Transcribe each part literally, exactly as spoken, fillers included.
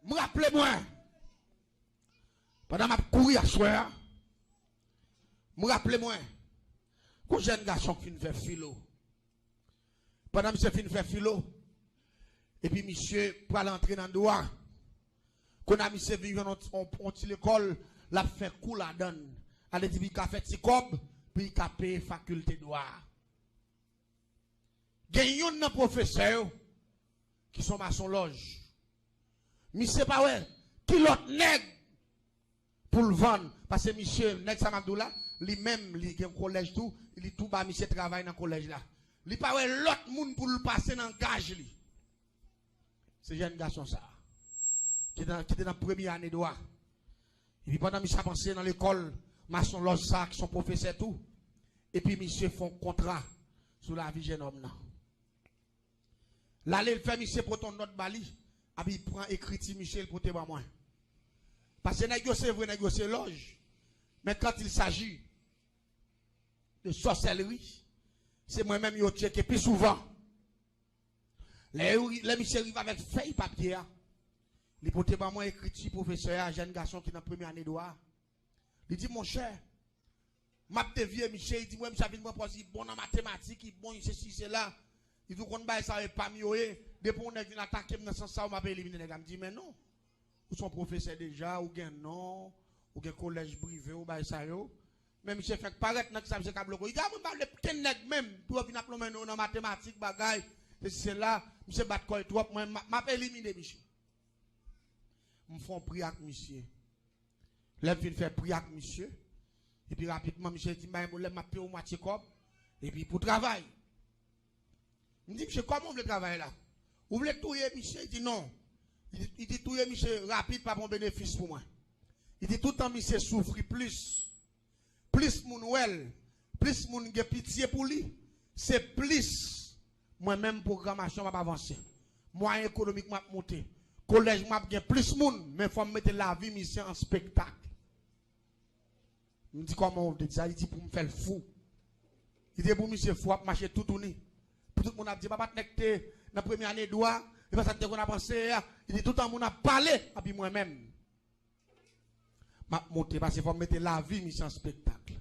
M raple mwen, pandan m ap kouri aswè a, m raple mwen, gon jèn gason k fin fè filo. Pandan misye fin fè filo, epi misye pral antre nan dwa. Kounye a misye vin jwenn yon, yon, yon ti lekòl, l ap fè kou ladan l. Sa vle di pou li ka fè ti kòb, pou li ka peye fakilte dwa a. Gen youn nan pwofesè yo ki se yon masonlòj. Misye pa wè ki lòt nèg pou l vann. Paske misye, nèg sa m ap di w la, li menm, li gen kolèj tou, li tou ba misye travay nan kolèj la. Li pa wè lòt moun pou l pase nan gaj li. Se jèn gason sa a, ki te nan, ki te nan premye ane dwa. Epi pandan misye ap ansenye nan lekòl masonlòj sa a, ki se yon pwofesè tou, epi misye fè yon kontra sou lavi jènòm nan. L ale, l fè misye pote yon nòt ba li, epi l pran ekriti misye, l pote ban mwen. Paske nèg yo se vre, nèg yo se lòj. Men quand il s'agit de sorcellerie, se mwen menm yo tcheke pi souvan. Lè yo, lè misye rive avèk fèy papye a, li pote ban mwen ekriti pwofesè a, jèn gason ki nan premye ane dwa a. Li di, monchè, m ap devye misye, li di, mwen, misye ap vin pran pòz, li bon nan matematik, li bon, li sesi, sela. Li di, ou konn bagay sa yo, e pa m yo ye. Depi yon nèg vin atake m nan sans sa yo, m ap elimine nèg la. M di, men non. Ou se yon pwofesè deja, ou gen non, ou gen kolèj prive w, bagay sa yo. Men misye fèk parèt nan kisa misye ka bloke w. Li di, a mwen pa vle kenn nèg menm, pou yo vin ap lonmen nou nan matematik, bagay, sesi, sela. Misye bat kò l twòp, mwen, m a, m ap elimine misye. M fè yon pri ak misye. Lè m fin fè pri ak misye, epi rapidman, misye di m, bay m lè m ap peye w mwatye kòb, epi pou travay. M di, misye, kòman w vle travay la? Ou vle touye misye? Li di, non. Li di, li di, touye misye rapid pa pran benefis pou mwen. Li di, toutan misye soufri plis, plis moun wè l, plis moun gen pitye pou li, se plis mwen menm pwogramasyon m ap avanse. Mwayen ekonomik mwen ap moute. Kolèj mwen ap gen plis moun, men fò m mete lavi misye an spektak. M di, kòman w vle di sa? Li di, pou m fè l fou. Li di, pou misye fou, ap mache toutouni. Pou tout moun ap di, papa t nèg te nan premye ane dwa, e pa sa n te konn ap panse a. Li di, toutan moun ap pale, epi mwen menm, m ap moute, paske fò m mete lavi misye an spektak.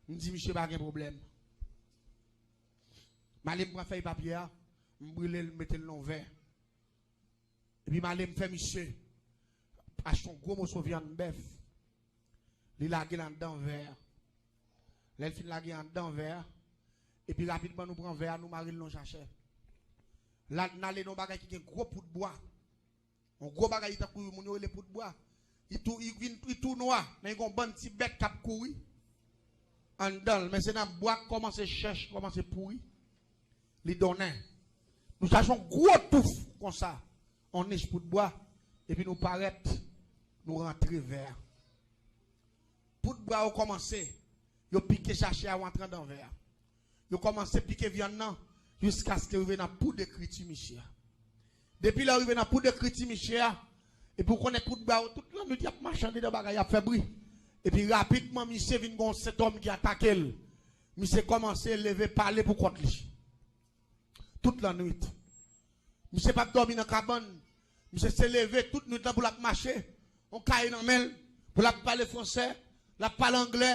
M di, misye pa gen pwoblèm. M ale m pran fèy papye a, m brile l, m mete l nan yon vè. Epi m ale m fè misye achte yon gwo moso vyann bèf. Li lage l anndan vè a. Lè l fin lage anndan vè a, epi rapidman nou pran vè a, nou mare l nan yon chachè. La, n ale nan yon bagay ki gen gwo poud bwa. Yon gwo bagay, li tankou moun yo rele poud bwa. Li tou, li vin, li tou nwa, men li gen yon bann ti bèt k ap kouri anndan l. Men se nan bwa k kòmanse chèch, kòmanse pouri. Li donnen. Nou chache yon gwo touf konsa, yon nich poud bwa, epi nou parèt, nou rantre vè a. Poud bwa yo kòmanse, yo pike chachè a, yo antre anndan vè a. Yo kòmanse pike vyann nan, jiskaske yo rive nan poud ekriti misye a. Depi lè yo rive nan poud ekriti misye a, epi w konnen poud bwa yo, tout lannwit y ap mache anndedan bagay, y ap fè bri. Epi rapidman, misye vin gen yon sentòm ki atake l. Misye kòmanse leve pale pou kont li. Tout lannwit. Misye p ap dòmi nan kabann. Misye se leve tout nwit lan pou l ap mache. Yon kaye nan men l, pou l ap pale fransè, l ap pale anglè,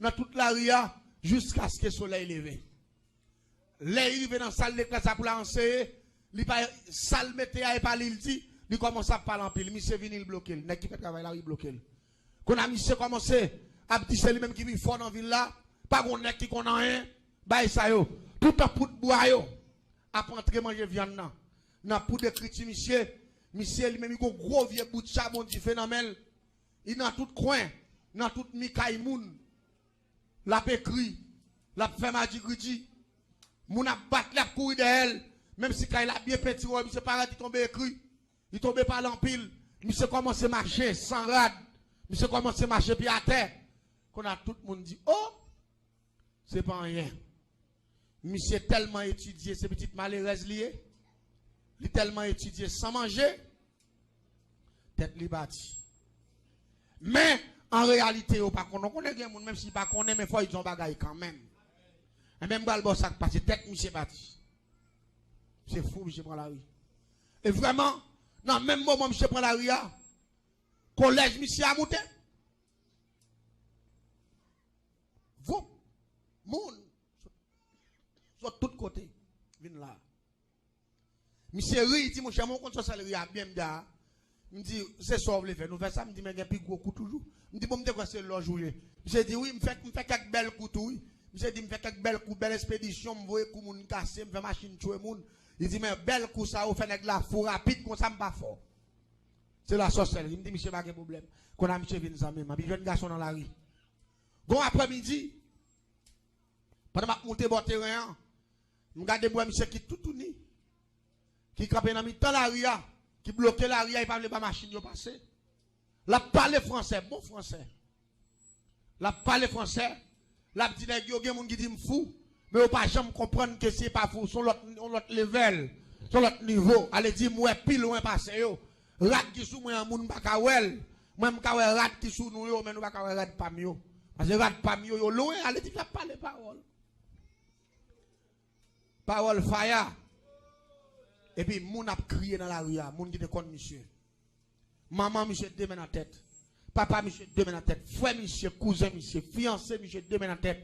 nan tout lari a, jiskaske solèy leve. Lè li rive nan sal leklè sa pou l al anseye, li pa, sa l mete a, e pa li l di, li kòmanse ap pale anpil. Misye vini, l bloke l. Nèg ki fè travay la, li bloke l. Kounye a, misye kòmanse ap di se li menm ki pi fò nan vil la, pa gon nèg ki konn anyen, bagay sa yo. Toutan poud bwa yo ap antre manje vyann nan, nan poud ekriti misye, misye li menm li gon gwo vye bout chabon dife nan men l. Li nan tout kwen, nan tout mi kay moun. L ap ekri, l ap fè madigridi. Moun ap bat li, ap kouri dèyè l. Menm si kay la byen pentire, misye parèt, li tonbe ekri. Li tonbe pale anpil. Misye kòmanse mache san rad. Misye kòmanse mache pye atè. Kounye a tout moun di, o! Se pa anyen. Misye tèlman etidye, se pitit malerèz li ye. Li tèlman etidye san manje, tèt li pati. Men, an reyalite, yo pa konnen. Ou konnen gen moun, menm si li pa konnen, men fò li di yon bagay kanmenm. Enben, m pral ba w sa k pase, tèt misye pati. Misye fou, misye pran lari. E vrèman, Nan menm moman misye pran lari a, kolèj misye a moute. Voup! Moun sot tout kote vin la. Misye ri, li di, "Monchè, mwen konn sòsèlri a byen," m di, "A, m di, se sa w vle fè, nou fè sa," m di, "Men gen pi gwo kou toujou." M di, "Bon, m te kwè se lòj ou ye." Misye di, "Wi, m fè, m fè kèk bèl kou tou, wi." Misye di, "M fè kèk bèl kou, bèl espedisyon, m voye kou moun kase, m fè machin tchwe moun." Li di, "Men bèl kou sa yo fè nèg la fou rapid, konsa m pa fò. Se la sòsèlri." M di, "Misye pa gen pwoblèm." Kounye a misye vin zanmi m, epi jèn gason nan lari. Gon aprèmidi, pandan m ap moute bò teren an, m gade m wè misye ki toutouni, ki kanpe nan mitan lari a, ki bloke lari a, li pa vle ba machin yo pase. L ap pale fransè, bon fransè. L ap pale fransè, l ap di nèg yo, gen moun ki di m fou, men yo pa janm konprann ke se pa fou, se yon lòt, yon lòt level, se yon lòt nivo. Ale di m wè pi lwen pase yo. Rad ki sou mwen an, moun pa ka wè l. Mwen, m ka wè rad ki sou nou yo, men nou pa ka wè rad pa m yo. Paske rad pa m yo, yo lwen, ale di m ap pale pawòl. Pawòl faya. Epi moun ap kriye nan lari a, moun ki te konn misye. Manman misye de men nan tèt. Papa misye de men nan tèt. Frè misye, kouzen misye, fiyanse misye de men nan tèt.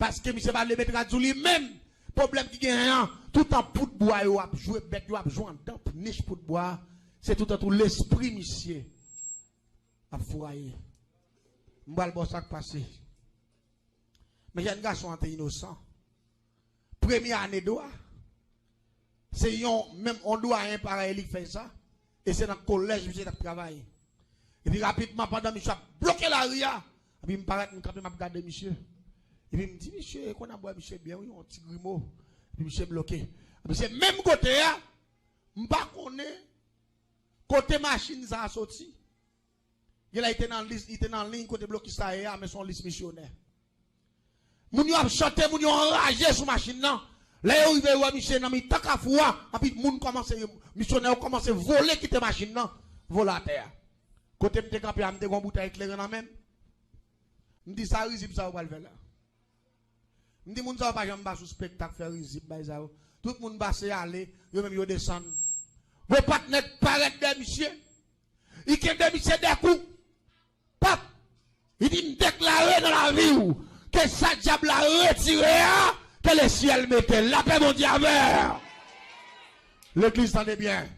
Paske misye pa vle met rad sou li menm. Pwoblèm ki genyen an, toutan poud bwa yo ap jwe, bèt yo ap jwe anndan nich poud bwa, se toutan tou lespri misye ap fouraye. M pral ba w sa k pase. Men jèn gason an te inosan. Premye ane dwa, se yon, menm yon dwayen parèy li k fè sa, e se nan kolèj misye t ap travay. Epi rapidman, pandan misye ap bloke lari a, epi m parèt, m kanpe, m ap gade misye. Epi m di, "Misye, e konn ap wè misye byen, wi, yon ti grimo." Epi misye bloke. Epi se menm kote a, m pa konnen kote machin sa a soti. Genlè li te nan lis, li te nan liy kote blokis la ye a, men se yon lis misyonè. Moun yo ap chante, moun yo anraje sou machin nan. Lè yo rive, yo wè misye nan mitan kafou a, anpi moun kòmanse, misyonè yo kòmanse vole kite machin nan, vole atè a. Kote m te kanpe a, m te gen yon boutèy kleren nan men m. M di, "Sa rizib sa yo pral fè la?" M di, "Moun sa yo pa janm ba sou spektak fè rizib bay sa yo." Tout moun pase ale, yo menm yo desann. Bon, patnè parèt dèyè misye. Li kenbe misye de kou. Pap! Li di, "M deklare nan lavi w, ke sa dyab la retire a, ke lesyèl mete l. Lapè Bondye avè w." Legliz, tande byen.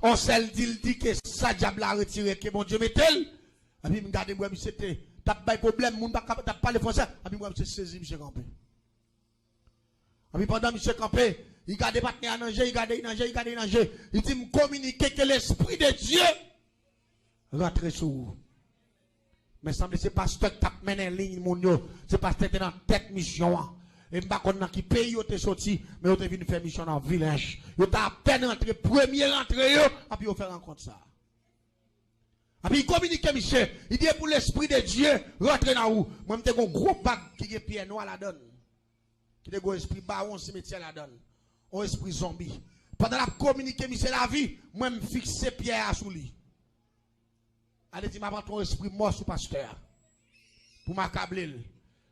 On sèl di, l di, "Ke sa dyab la retire, ke Bondye mete l." Epi m gade, m wè misye te, t ap bay pwoblèm, moun pa ka, t ap pale fransè. Epi m wè misye sezi, misye kanpe. Epi pandan misye kanpe, li gade patnè a nan je, li gade li nan je, li gade li nan je. Li di, "M kominike ke Lespri de Dye rantre sou ou." Men sanble se pastè k t ap mennen liy moun yo. Se pastè ki te nan tèt misyon an. E m pa konn nan ki peyi yo te soti, men yo te vin fè misyon nan Vilèj. Yo te apèn rantre, premye rantre yo, epi yo fè rankont sa a. Epi li kominike misye, li di, "Pou Lespri de Dye rantre nan ou." Mwen, m te gen yon gwo bag ki gen pyè nwa ladan l, ki te gen yon espri bawon simetyè ladan l, yon espri zonbi. Pandan l ap kominike misye lavi, mwen, m fikse pyè a sou li. Ale di, "M ap antre yon espri mò sou pastè a pou m akable l."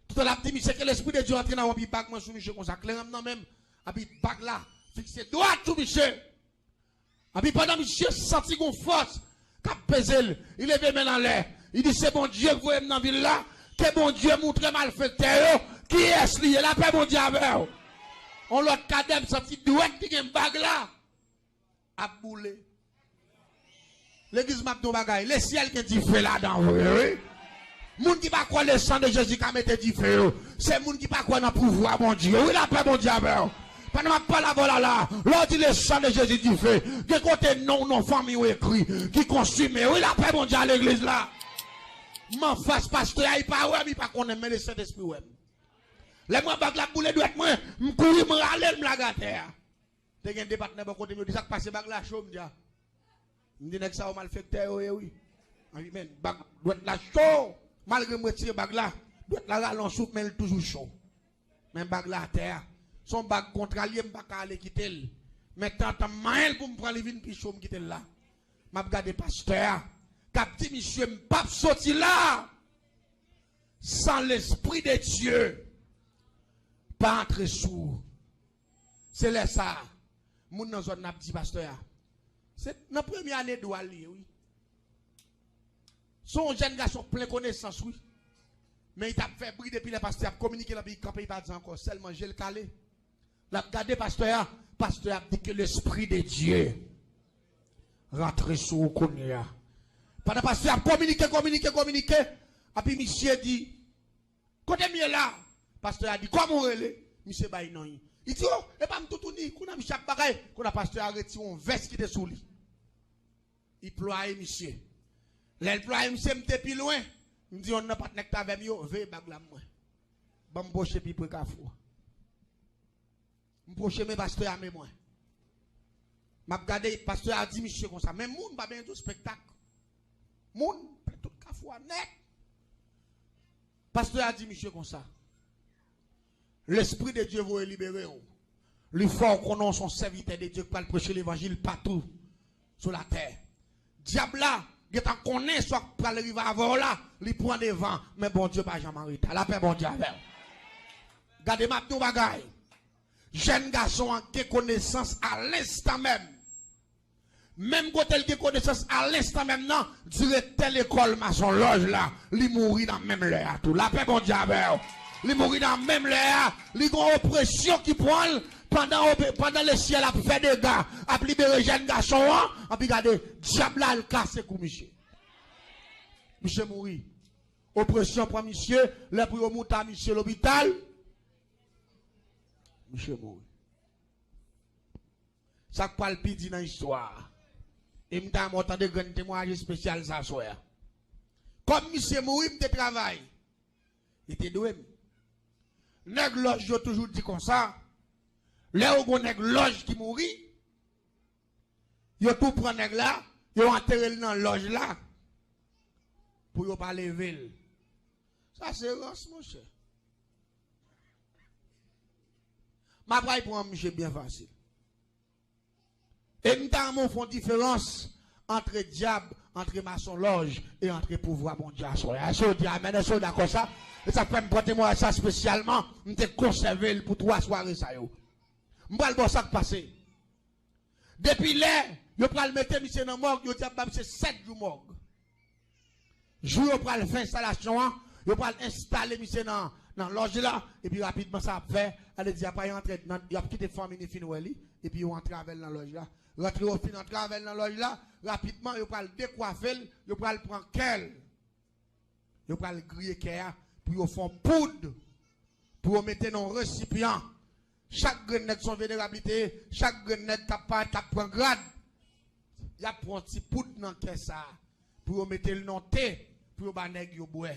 Toutan l ap di, "Misye, ke Lespri de Dye antre nan ou," epi bag mwen sou misye konsa, kleren m nan men m, epi bag la fikse dwat sou misye. Epi pandan misye santi gon fòs k ap peze l, li leve men l anlè. Li di, "Se Bondye k voye m nan vil la. Ke Bondye moutre malfektè yo kiyès li ye. Lapè Bondye avè w." On lòt kadè, m santi dwèt ki gen bag la ap boule. Legliz, m ap di yon bagay. Lesyèl gen dife ladan vre, wi. Moun ki pa kwè le san de Jezi ka mete dife yo, se moun ki pa kwè nan pouvwa Bondye. Wi, lapè Bondye avè w. Pandan m ap pale avè w la, la, lè w di le san de Jezi dife, gen kote non w, non fanmi w ekri, ki konsime. Wi, lapè Bondye a legliz la. M anfas pastè a, li pa wè m, li pa konnen m, men le Sentespri wè m. Lè m wè bag la ap boule dwèt mwen, m kouri, m rale l, m lage atè a. Te gen de patnè bò kote m, yo di, "Sa k pase, bag la cho," m di a. M di, "Nèg sa yo malfektè yo ye, wi." Anpi men, bag, dwèt la cho. Malgre m retire bag la, dwèt la rale yon souf, men l toujou cho. Men bag la atè a. Se yon bag kontra l ye, m pa ka ale kite l. Men tantan m manyen l pou m pran li vin pi cho, m kite l la. M ap gade pastè a k ap di, "Misye, m p ap soti la san Lespri de Dye pa antre sou ou." Se lè sa a, moun nan zòn nan ap di pastè a, Se nan premye ane dwa l ye, wi. Se yon jèn gason plen konesans, wi. Men li t ap fè bri depi lè pastè ap kominike l, epi li kanpe, li pa di ankò, sèlman je l kale. L ap gade pastè a, pastè a ap di que l'Esprit de Dieu rantre sou ou kounye a. Pandan pastè a ap kominike, kominike, kominike, epi misye di, "Kote m ye la?" Pastè a di, "Kòman w rele?" Misye bay non li. Li di, "O, e pa m toutouni." Kounye a misye ap bagay, kounye a pastè a retire yon vès ki te sou li. Li plwaye misye. Lè l plwaye misye, m te pi lwen. M di yonn nan patnè k t avè m yo, "Veye bag la mwen. Ban m pwoche pi pre kafou a." M pwoche men pastè a men mwen. M ap gade, pastè a di misye konsa, "Men moun pa benyen tou spektak. Moun, tout kafou a nèt." Pastè a di misye konsa, "Lespri de Dye voye libere w. Li fè w konnen w se yon sèvitè de Dye k pral preche levanjil patou sou latè. Dyab la gentan konnen sa k pral rive avè w la, li pran devan, men Bondye pa janm an reta. Lapè Bondye avè w." Gade, m ap di w bagay. Jèn gason an gen konesans a lenstan menm. Menm kote l gen konesans a lenstan menm nan, direktè lekòl masonlòj la, li mouri nan menm lè a tou. Lapè Bondye avè w. Li mouri nan menm lè a. Li gen yon opresyon ki pran l pandan, ope- pandan lesyèl ap fè dega, ap libere jèn gason an. Anpi gade, dyab la al kase kou misye. Misye mouri. Opresyon pran misye, lè pou yo moute misye lopital, misye mouri. Sa k pral pi di nan istwa a. E m ta renmen w tande grenn temwayaj espesyal sa aswè a. Kòm misye mouri, m te travay. Li te dwe m. Nèg lòj yo toujou di konsa, lè yo gon nèg lòj ki mouri, yo tou pran nèg la, yo antere l nan lòj la pou yo pa leve l. Sa se rans, monchè. M ap pral pran misye byen fasil. E m ta renmen w fè yon diferans antre dyab, antre masonlòj e antre pouvwa Bondye aswè a. Èske w di amèn? Èske w dakò sa? E sa fè m pote mwen sa espesyalman, m te konsève l pou twa sware sa yo. M pral ba w sa k pase. Depi lè yo pral mete misye nan mòg, yo di ap ba misye sèt jou mòg. Jou yo pral fè enstalasyon an, yo pral enstale misye nan, nan lòj la, epi rapidman sa ap fè, ale di apa y antre nan, y ap kite fanmi ni fin wè li, epi yo antre avè l nan lòj la. Rantre yo fin antre avè l nan lòj la, rapidman yo pral dekwafe l, yo pral pran kè l. Yo pral griye kè a pou yo fè yon poud, pou yo mete nan yon resipyan. Chak grenn nèg se yon venerab li te ye, chak grenn nèg k ap parèt, k ap pran grad, y ap pran yon ti poud nan kè sa a, pou yo mete l nan te, pou yo ba nèg yo bwè.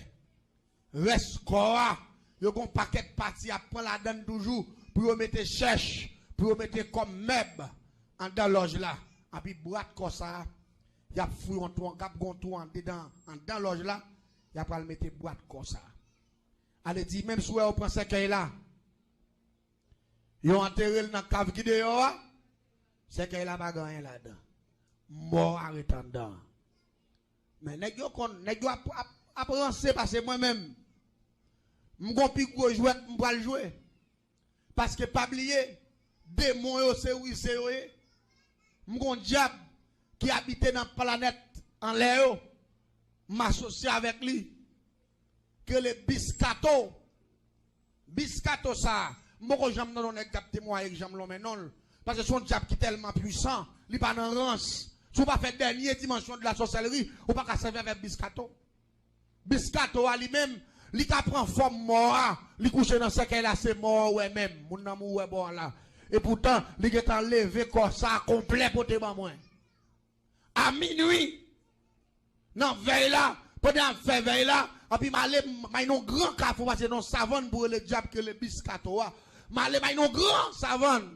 Rès kò a, yo gon pakèt pati y ap pran ladann toujou, pou yo mete chèch, pou yo mete kòm mèb anndan lòj la. Anpi bwat kò sa a, y ap fouye yon twou, k ap gon twou andedan, anndan lòj la, y ap pral mete bwat kò sa a. Ale di, menm si w wè yo pran sèkèy la, yo antere l nan kav ki deyò a, sèkèy la pa gen anyen ladan. Mò a ret anndan. Men nèg yo konn, nèg yo ap, ap, ap ranse pase mwen menm. M gon pi gwo jwèt m pral jwe. Paske pa bliye, demon yo se rize yo ye. M gon dyab ki abite nan planèt anlè yo. M asosye avèk li. Ki rele Biskato. Biskato sa, m poko janm tande yon nèg k ap temwaye k janm lonmen non l. Paske se yon dyab ki tèlman pwisan, li pa nan rans. Si w pa fè dènye dimansyon de la sòsèlri, ou pa ka sèvi avèk Biskato. Biskato a li menm, li ka pran fòm mò a, li kouche nan sèkèy la, se mò a w wè menm, moun nan mouri bò a la. Epoutan, li gentan leve kò sa a konplè pote ban mwen. A minwi, nan vèy la, pandan y ap fè vèy la, anpi m ale, m al nan yon gran kafou, pase nan yon savann pou rele dyab ki rele Biskato a. M ale, m al nan yon gran savann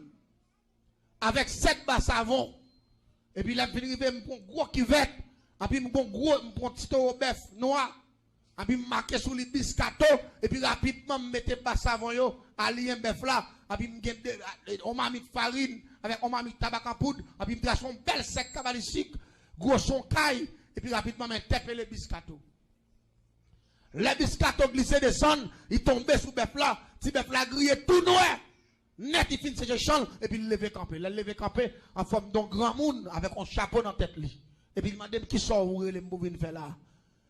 avèk sèt ba savon. Epi lè m fin rive, m pran gwo kivèt, anpi m pran gwo, m pran ti towo bèf nwa. Anpi m make sou li Biskato, epi rapidman m mete ba savon yo, aliyen bèf la, anpi m gen de, yon mamit farin, avèk yon mamit tabak an poud, anpi m trase yon bèl sèk kabalistik, gwo son kay, epi rapidman m entèpele Biskato. Lè Biskato glise desann, li tonbe sou bèf la, ti bèf la griye tou nwè. Nèt, li fin seche chan l, epi l leve kanpe. Lè l leve kanpe, an fòm de yon granmoun, avèk yon chapo nan tèt li. Epi l mande m, "Kisa w rele m pou vin fè la a?"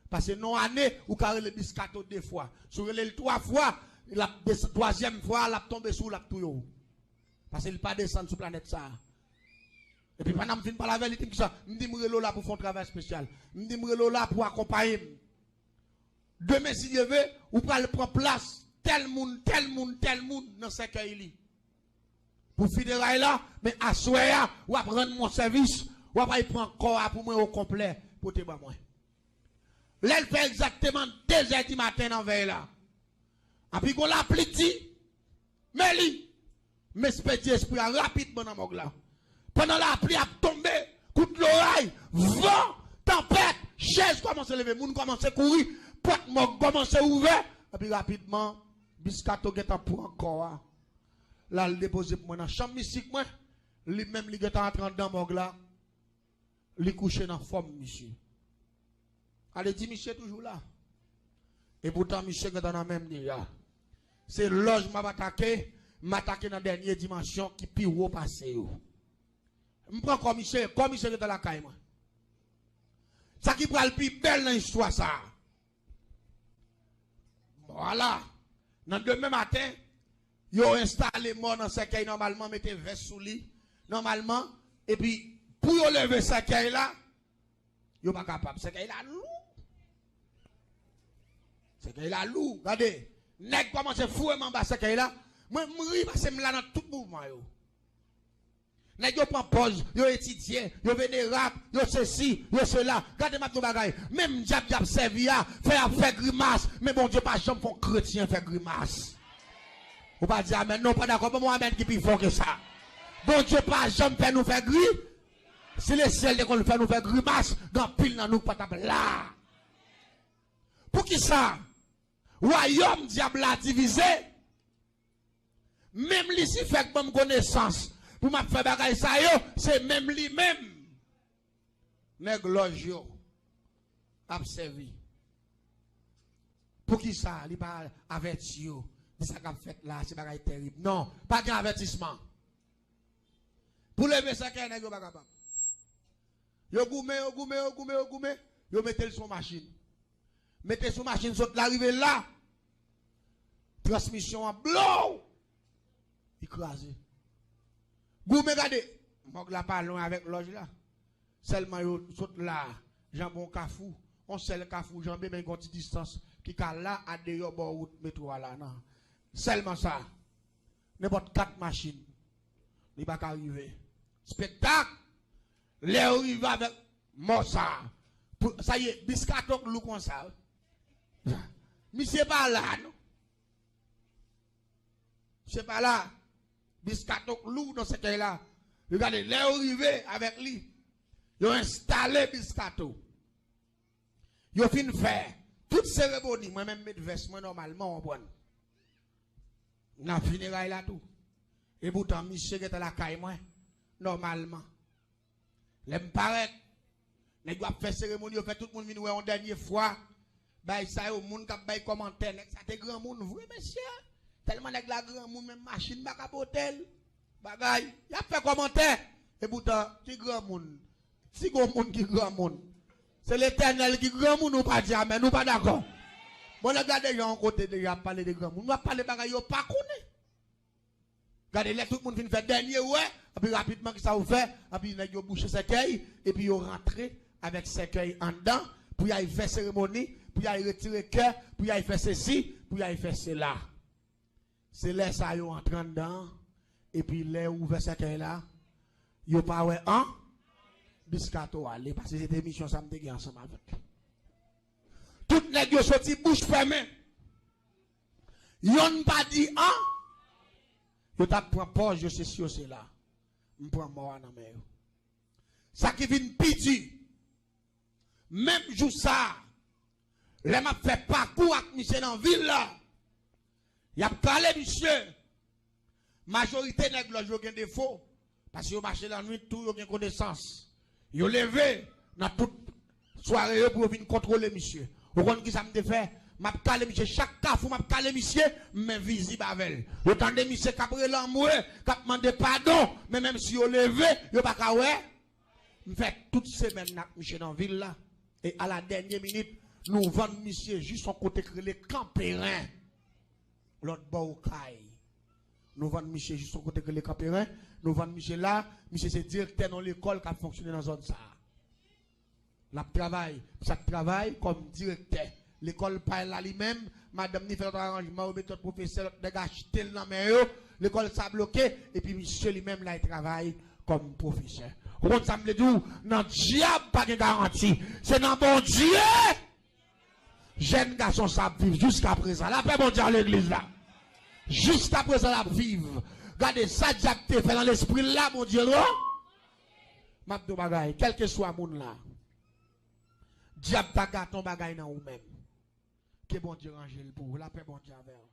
Pase nan yon ane, ou ka rele Biscato de fwa. Si w rele l twa fwa, l ap desann, twazyèm fwa a, l ap tonbe sou w, l ap touye w. Pase li pa desann sou planèt sa a. Epi pandan m fin pale avè l, li di m, "Kisa?" M di, "M rele w la pou fè yon travay espesyal." M di, "M rele w la pou akonpaye m. Demen, si Dye vle, ou pral pran plas tèl moun, tèl moun, tèl moun nan sèkèy li pou fineray la, men aswè a, w ap rann mwen sèvis, w ap al pran kò a pou mwen okonplè, pote ban mwen." Lè l fè egzakteman de zè di maten nan vèy la, anpi gon lapli di, men li, m espedye espri a rapidman nan mòg la. Pandan lapli ap tonbe, kout loray, van, tanpèt, chèz kòmanse leve, moun kòmanse kouri, pòt mòg kòmanse ouvè, epi rapidman, Biscato gentan pran kò a. L al depoze pou mwen nan chanm mistik mwen, li menm li gentan antre anndan mòg la. Li kouche nan fòm misye. Ale di misye toujou la. Epoutan misye gentan nan men m deja. Se lòj m ap atake, m atake nan dènye dimansyon ki pi wo pase yo. M pran kò misye, kò misye gentan lakay mwen. Sa ki pral pi bèl nan istwa sa a. Vwala. Nan demen maten, yo enstale mò nan sèkèy nòmalman, mete vès sou li nòmalman, epi pou yo leve sèkèy la, yo pa kapab. Sèkèy la lou. Sèkèy la lou. Gade, nèg kòmanse foure m anba sèkèy la. Mwen, m ri pase m la nan tout mouvman yo. Nèg yo pran pòz, yo etidye, yo venerab, yo sesi, yo sela. Gade, m ap di yon bagay. Menm dyab y ap sèvi a, fè y ap fè grimas, men Bondye pa janm fè yon kretyen fè grimas. Ou pa di amèn, non, ou pa dakò. Ban m yon amèn ki pi fò ke sa. Bondye pa janm fè nou fè gri. Si lesyèl te konn fè nou fè grimas, gen anpil nan nou ki pa t ap la. Poukisa? Wayòm dyab la divize. Menm Lisifè k ban m konesans pou m ap fè bagay sa yo, se menm li menm nèg lòj yo ap sèvi. Poukisa li pa avèti yo? Di sa k ap fèt la, se bagay tèrib. Non, pa gen avètisman. Pou leve sèkèy, nèg yo pa kapab. Yo goumen, yo goumen, yo goumen, yo goumen. Yo mete l sou yon machin. Mete sou machin, sot la, rive la. Transmisyon an blow! Li kraze. Goumen, gade. Mòg la pa lwen avèk lòj la. Sèlman yo sot la, janbe yon kafou. Yon sèl kafou janbe, men gon ti distans ki ka la, adeyò bò wout metwo a la, nan. Sèlman sa. Nenpòt kat machin. Li pa ka rive. Spektak! Lè yo rive avèk mò sa a, pou, sa ye, Biscato k lou konsa, wi. Misye pa la, non. Misye pa la. Biscato k lou nan sèkèy la. Yo gade, lè yo rive avèk li, yo enstale Biscato. Yo fin fè tout seremoni, mwen menm met vès mwen nòmalman, w konprann. Nan fineray la tou. Epoutan, misye gentan lakay mwen, nòmalman. Lè m parèt, nèg yo ap fè seremoni, yo fè tout moun vin wè yon dènye fwa. Bay sa yo, moun k ap bay kòmantè, nèg sa te granmoun vre, mesye. Tèlman nèg la granmoun, menm machin pa ka pote l. Bagay, y ap fè kòmantè. Epoutan, ki granmoun? Si gon moun ki granmoun, se Letènèl ki granmoun, ou pa di amèn, ou pa dakò. Bon, nèg la deja yon kote, deja ap pale de granmoun. W ap pale bagay yo pa konnen. Gade, lè tout moun fin fè dènye wè, epi rapidman, kisa yo fè? Epi nèg yo bouche sèkèy, epi yo rantre avèk sèkèy anndan, pou y al fè seremoni, pou y al retire kè, pou y al fè sesi, pou y al fè sela. Se lè sa yo antre anndan an, epi lè yo ouvè sèkèy la, yo pa wè an Biscato ale, paske se te misyon sa m te gen ansanm avèk li. Tout nèg yo soti bouch fèmen. Yonn pa di an. Yo t ap pran pòz, yo sesi, yo sela. M pran mò a nan men yo. Sa ki vin pi di, menm jou sa a, lè m ap fè pakou ak misye nan vil la, y ap kale misye. Majorite nèg lòj yo gen defo, paske yo mache lannwit tou, yo gen konesans. Yo leve nan tout sware yo pou yo vin kontwole misye. Ou konn kisa m te fè? M ap kale misye chak kafou, m ap kale misye, m men vizib avè l. Yo tande misye k ap rele anmwe, k ap mande padon, men menm si yo leve, yo pa ka wè. M fè tout semèn nan ak misye nan vil la. E a la dènye minit, nou vann misye jis yon kote k rele Kanperen. Lòt bò Okay. Nou vann misye jis yon kote k rele Kanperen. Nou vann misye la. Misye se direktè yon lekòl k ap fonksyone nan zòn sa a. L ap travay, misye ap travay kòm direktè. Lekòl pa l la li menm, madanm ni fè lòt aranjman, yo mete lòt pwofesè, lòt nèg achte l nan men yo. Lekòl sa bloke, epi misye li menm la, li travay kòm pwofesè. Ou konn sa m vle di w? Nan dyab pa gen garanti. Se nan Bondye! Jèn gason sa ap viv jiskaprezan. Lapè Bondye a legliz la. Jiskaprezan l ap viv. Gade sa dyab te fè nan lespri l la, Bondye non. M ap di w bagay, kèlkeswa moun la, dyab ta gate yon bagay nan ou menm, ke Bondye ranje l pou ou. Lapè Bondye avè w.